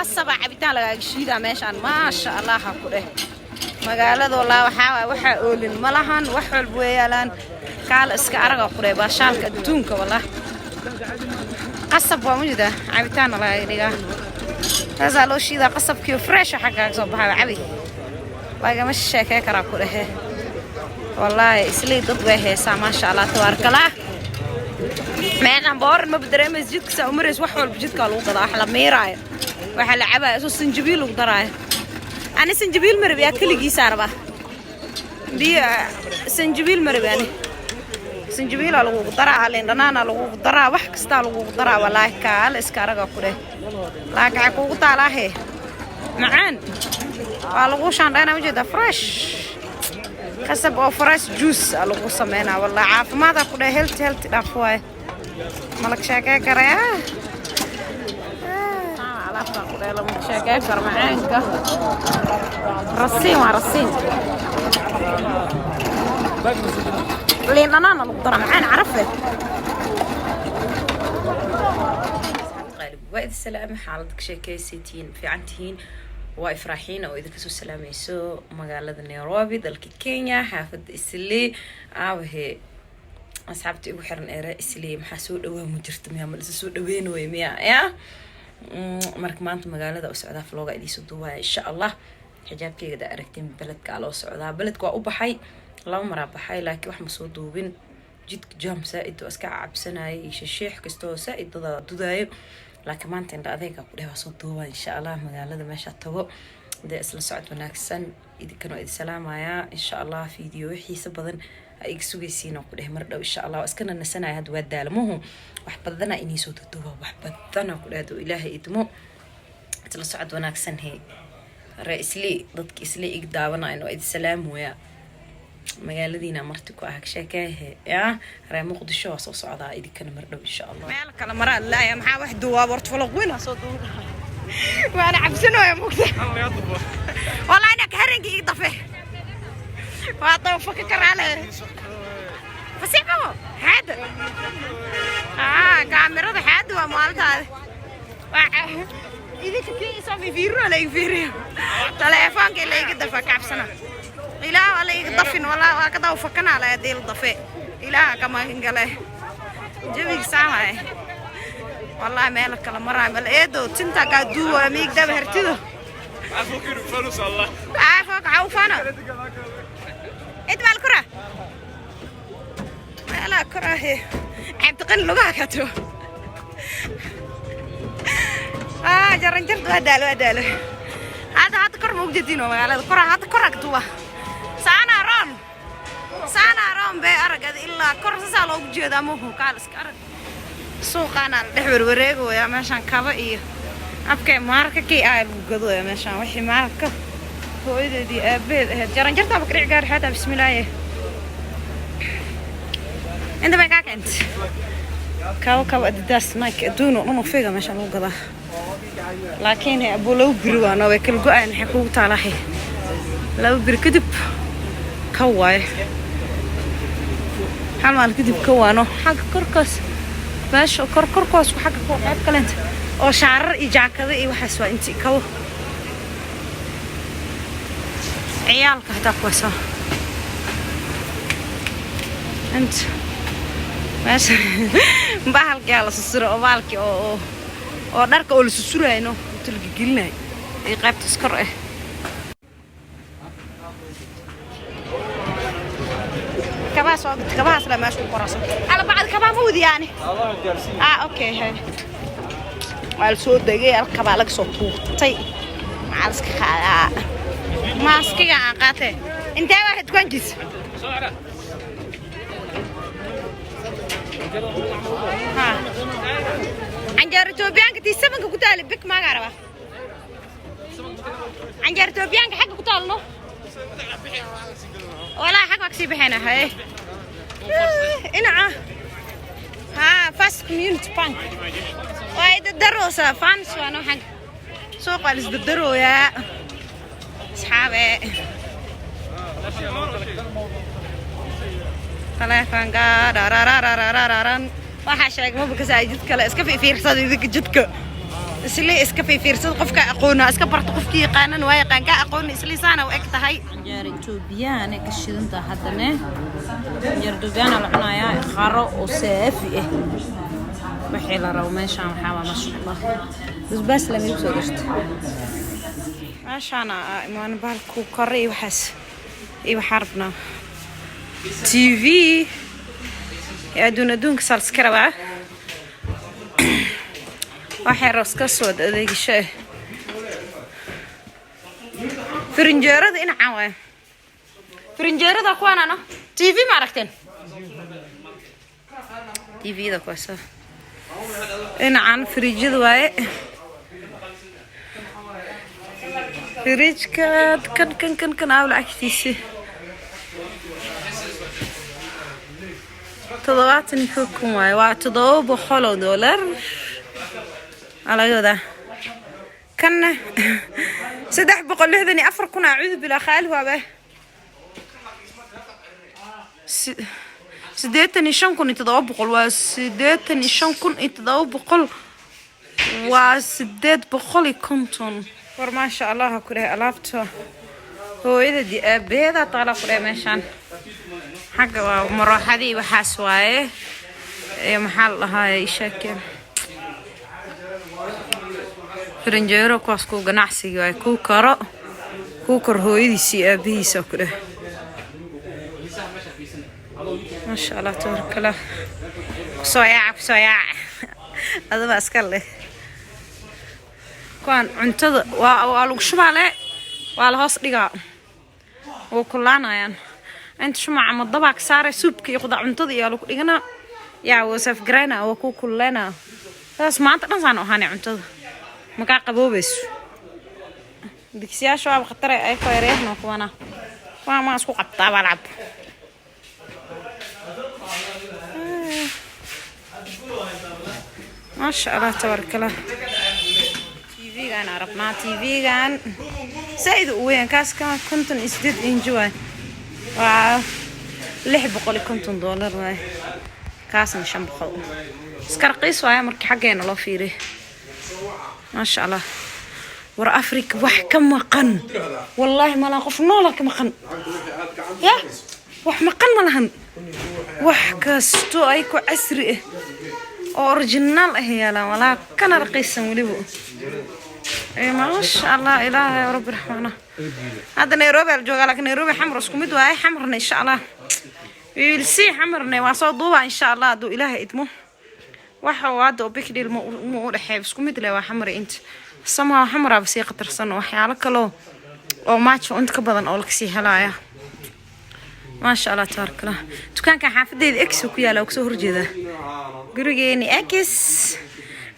Qasabaa cabitaan lagaaga shiidaa meeshaan. Maasha Allah ha ku dheh. Magaalada walaa waxaa waay, waxaa oolin ma lahan, wax walba way yaalaan. Kaala iska araga ku dheh, baashaalka adduunka wallah. Qasab waa mujida, cabitaanna lagaaga dhigaa. Taasaa loo shiidaa qasabkii fresh xaggaaga soo baxaa cabi. Lagama sheekey karaa ku dhehe. Wallaahi Islii dad way heesaa, maasha Allah tabaarakallah. Meeshaan booran ma dareemaysa, jidka saa u maraysa, wax walba jidkaa lagu gadaa, wax la miiraayo, waxa la cabaayo, isoo sanjabiil lagu daraayo. Ani sanjabiil ma rabi, yaa keligiisaa rabaa biyo. Sanjabiil ma rabi ani. Sanjabiilaa lagugu daraa, liin dhanaanaa lagugu daraa, wax kastaa lagugu daraa. Wallaahi kaale iska araga ku dheh. Laakiin waxay kuugu taalaahe macaan waa lagu shaandhaynaa, ujeedaa, fresh qasab oo fresh juice aa lagu sameynaa. Wallahi caafimaada ku dheh, healthy healthy dhaaf waaye, malag sheekey karaya. Alaabtaan ku dheh lama sheekey karo macaanka. Rasiin waa rasiin, liin dhanaana lagu daraa, macaan carafe. Waa idin salaamay. Xaalada ka sheekaysatiin, fiican tihiin? Waa Ifraaxiin oo idinka soo salaamayso magaalada Nairobi, dalka Kenya, xaafadda Islii. Aawahe asxaabta igu xiran eere Islii? Maxaa soo dhawaa? Ma jirto miya? Ma lisa soo dhaweyn wey miya? Ya marka maanta magaalada u socdaa, vloga idiinsoo duubaya insha Allah. Xijaabkeyga da aragtiin, beledka loo socdaa. Beledka waa u baxay, laba maraa baxay, laakiin wax ma soo duubin. Jidka jam saa-id waa iska cabsanayay iyo shisheex kastoo saa-id dada dudaayo, laakiin maanta indha adeega ku dheh, waa soo duubaa insha Allah. Magaalada meesha tago dee, isla socod wanaagsan. Idinkan waa idin salaamayaa. Insha Allah video xiisa badan ha iga sugaysiin oo ku dheh mar dhow insha Allah. Waa iska nanasanaya hadda, waa daalamuhu. Wax badana inii soo duduuba, wax badana ku dheh hadduu Ilaahay idmo. Isla socod wanaagsan. He ree Islii, dadka Islii ig daawanayan, waa idin salaamoyaa. Magaaladiina marti ku ah, sheekeehe ya ree Muqdisho waa soo socdaa idinkana mar dhow insha Allah. Meel kale maraa laaya, maxaa wax duwaa? Horta vlog weyn soo duuba, waana cabsanooya mugta. Wallahi inaa harenka iga dafe, waa dawfaka karaale fasiixo xaada. Kaamirada xaada waa maalintaada. Idinka kii isoo fiiriyo, la iga fiiriyo, taleefoonka la iga dafa, cabsana. Ilaah waa la iga dafin. Walaa waa ka daw fakanaa la hadii la dafe. Ilaah ka magan gale. Jawiga saamay wallahi, meel kale maraay mal. Eedo tinta kaa duuwa miig daba hertido. Fok cawfana id maal kora meelaa koraahe. Cabdiqani lugaha kato. Jaranjarta waa daalo, waa daalo. Hadda kor ma ujeedin magaalada kora, hadda kor agtuwa. Saana roon, saana roon bee aragad ilaa kor sasaa loogu jeedaa. Muhu kaaliska arag, suuqaana la dhex werwareegoyaa. Meeshaan kaba iyo afkee maarka kii aa lagu gadooya meeshaan, wixii maarka hooyadeedii aabaheed ahayd. Jaranjartaaba ka dhici gaari xataa. Bismillaahi, inta bay kaa keentay kabo, kabo Adidas, Nike, adduun oo dhan oo figa meeshaan lagu gadaa. Laakiin abuu laba biri waano way kala go-ayan. Maxay kugu taalahay laba biri kadib ka waaye, hal maalin kadib ka waano. Xagga korkaas, meesha kor korkaas, xagga qayb kaleenta oo shaarar iyo jaakado iyo waxaas waa intii kabo ciyaalka hataa kuwaasa. Inta meesha bahalkii la susuro oo bahalkii oo dharka oo la susurayno inta la gegelinayo iyo qaybtaas kor ah. Kabaha soo gata, kabahaas la meesha ku qorasan ala bacd kabaha ma wadiyaani. Okay, he waa la soo degay, hal kabaa laga soo tuurtay. Maxaa la iska qaadaa? Maaskiga aan qaatee intee waa dukaankiisa? Ha canjeero Etoobiyaanka tii sabanka ku taali bik maagaa rabaa. Canjeero Etoobiyaanka xagga ku taalno walaa, xag waa kasii baxayna. Haye dhinaca ha, First Community Bank waa idadaroosaa fans waano. Xag suuqa la isdadarooyaa asxaabe. Taleefanka dhararararararan waxaa sheegay maba kasaa. Jid kale iska fiirsada idinka jidka. Isli iska fiirfiirsad, qofka aqoona iska barto, qofkii yaqaanan waa yaqaan, ka aqoon isli saana u eg tahay. Canjeero Etoobiyaan ka shidanta haddana, canjeero Etoobiyaan la cunayaa, qaro oo saafi ah wixii la rabo. Meeshaan waxaa waa, maasha Allah, basbaas lama igu soo gashto. Meeshaan imaan bahalku kore iyo waxaas iyo waxaa rabnaa TV iyo adduun adduunka saa liska rabaa, waxay iska soo adeegisho ah. Firinjeerada dhinacan waay, firinjeerada kuwaanano. TV ma aragteen? TV-da kuwaasa dhinacan, firiijyada waaye. Firiijka kan kan kan kan aaw lacagtiisi 71,000 waaye, waa $700 aa laga wadaa. Kanna 364,000. Acuudu bilaa, khaali waabe. 85,700 waa, 85,700 waa, 850. War maasha Allah ha ku dhahay, alaabta hooyadadii aabaheeda taala ku dhahay. Meeshaan xagga waa marooxadii waxaas waaye ee maxaa la dhahaye ishaakeen firinjeero kuwaas, kuwa ganacsiga waaye, kuu karo kuu kor hooyadiisa iyo aabihiisa ku dheh. Maasha Allah, tabaarakallah. Kusoo yaaca, kusoo yaaca, adaba iska leh. Kuwaan cuntada waa lagu shubaa le, waa la hoos dhigaa, waa kulaanayaan. Inta shumac ama dabaa ka saaray, suubka iyo qudaa cuntada iyo lagu dhiganaa, yaa waa safgarayna, waa ku kululeyna. Saas maanta dhan saan u ahaanay, cuntada makaa qaboobayso. Digsiyaasha waaba khatare ay ku yaryarna kuwana kuwana maa isku qabtaa baa lacab. Maasha Allah, tabaarakallah. TV-gan aan rabnaa, TV-gan zaaid u weyn kaas, ka 58 inji waay, waa $650 waay. Kaasna 500, iska raqiis waaye markii xaggeena loo fiiriy. Maasha Allah. War Africa wax ka maqan wallaahi malahan, qof noola ka maqan ya wax maqan ma lahan. Wax kasto ay ku casri ah oo original ah yaalaan, walaa kana raqiisan weliba. Maasha Allah, ilaahay rabbi raxmaana. Hadda Nairobi la joogaa, laakiin Nairobi Xamar isku mid waaye. Xamarna insha Allah we will see, Xamarna waa soo duuba insha Allah hadduu Ilaahay idmo. Waxa uu hadda oo big deal ma u dhexeeyo, isku mid leh waa Xamar. Inta somehow Xamaraaba sii khatarsan, waxyaalo kaloo oo maajo inta ka badan oo lakasii helaya. Maasha Allah, tabaarakallah. Dukaankan xaafadeeda Ex ku yaala oo kasoo horjeeda gurigeeni Ex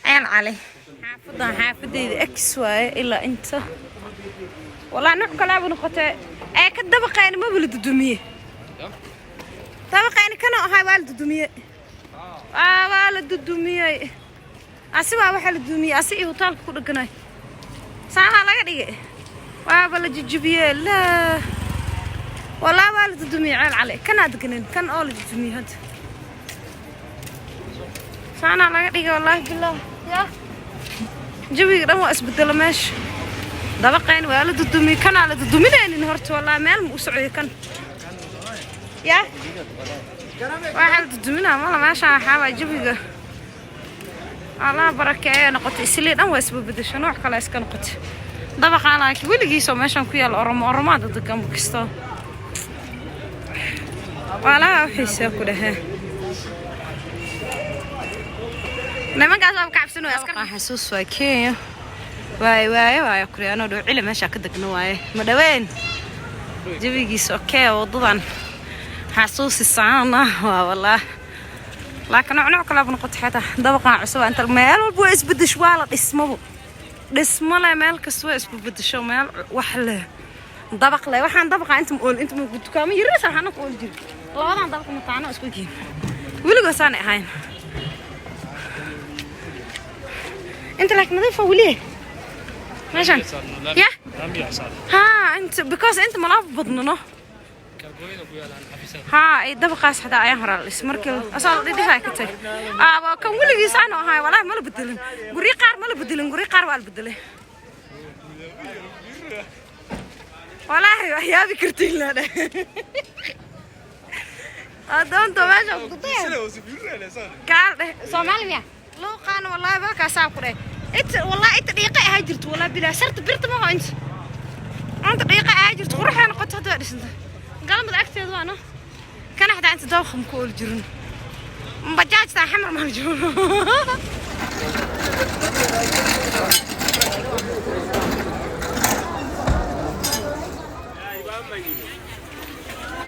Ceel Cali. Xaafadan xaafadeeda Ex waaye ilaa inta walaa nuuc kalaaba noqotee ee ka dabaqayna maba la dudumiye. Dabaqayna kana ahaa waa la dudumiye, waa la dudumiyey. Asi waa waxaa la dudumiyey asi iyo hutaalka ku dheganay saanaa laga dhigay, waaba la jijibiyey. Laa walaa, waa la dudumiyey. Ceel Cali kanaa deganen, kan oo la dudumiyey hadda saanaa laga dhigay. Wallaahi bilaah, ya jawiga dhan waa isbedelo. Meesha dabaqayn waa la dudumiyey, kanaa la duduminaynin horta. Wallaahi meel ma u socday kan ya waxaa la duduminaa mala. Meeshaan waxaa waa jawiga Allah barakeeya noqotay. Islii dhan waa isbabedesho, nooc kale iska noqotay. Dabaqaan laakiin weligiisoo meeshaan ku yaala Oromo, Oromaada degan kasto waalaha uxiisaa ku dhahee. Nimankaas waa ka cabsan waay askar. Xasuus waa Kenya waaye waaye waaye kure anoo dhow cili meeshaa ka degno waaye ma dhaween jawigiisa. Okay, wadadan xasuusisaana waa walaa, laakiin nooc nooc kale noqotay. Xataa dabaqan cusub inta meel walba waa isbedesho, waa la dhismabo dhismo leh, meel kasta waa isbedesho, meel wax leh dabaq leh. Waxaan dabaqa inta ma ool, inta ma dukaamo yariis waxaana ku ool jiri. Labadan dabaq mataano isku yihiin, weligood saanay ahayn inta, laakiin nadiif waa weli meeshan ya. Ha inta because inta malaaba badno no. Haa, ay dabaqaas xataa ayaan horaa la dhisay markii asoo la dhidhisaa ka tag. Aa, waa kan weligiis aanu ahay. Walaahi ma la bedelin. Guryo qaar ma la bedelin, guryo qaar waa la bedelay. Walaahi wax yaabi kartiin la dheh. Adoonta meesha ku daya kaal dheh Soomaali miya luuqaan. Wallaahi balkaasaa ku dheh inta, wallaahi inta dhiiqa ahaa jirto. Wallaahi bilaa sarta birta ma inta inta dhiiqa ahaa jirto. Quruxay noqoto hadda, waa dhisanta galmada agteeda waa no kana xataa inta dawqa ma ku ooli jirin. Bajaajtaa xamar ma la joogo.